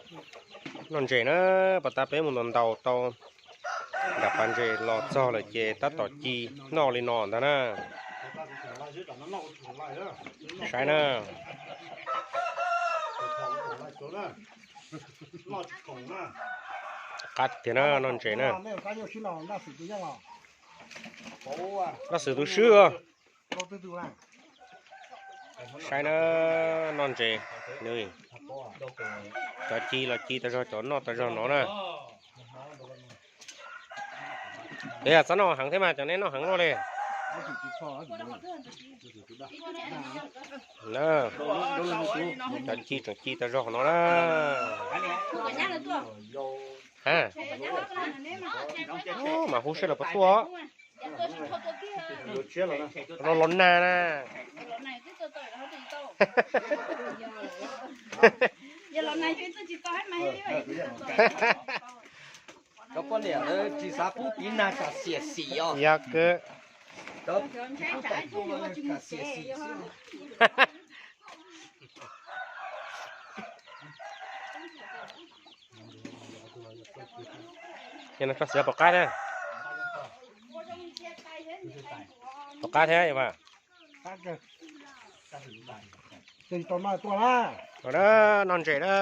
Noj ntses na, pas tas peb mus ntaus ntaus tau nram pas ntses los txog lawm ces tab tom ci noj li no ntag na. Saib na. Qab tiag na, noj ntses na. Laj xwm tus swb. Saib na, noj ntses, nws cov ci los ci tag zog, cov noj tag zog no na. Txhob noj heev thiab mas, cov neb noj heev luaj li. Cov ci tseem ci tag zog no na. Ha, mas hu seb lawv puas tuaj. Los los nag na. Cov poj niam lawv tsis xav pub tiv nag tsam xiam xim os. Yog kawg. Cov tsis pub tais tuaj tsam xiam xim xwb. Yog no tso xiav pom qab thiab. Pom qab thiab mas. Noj ntses na.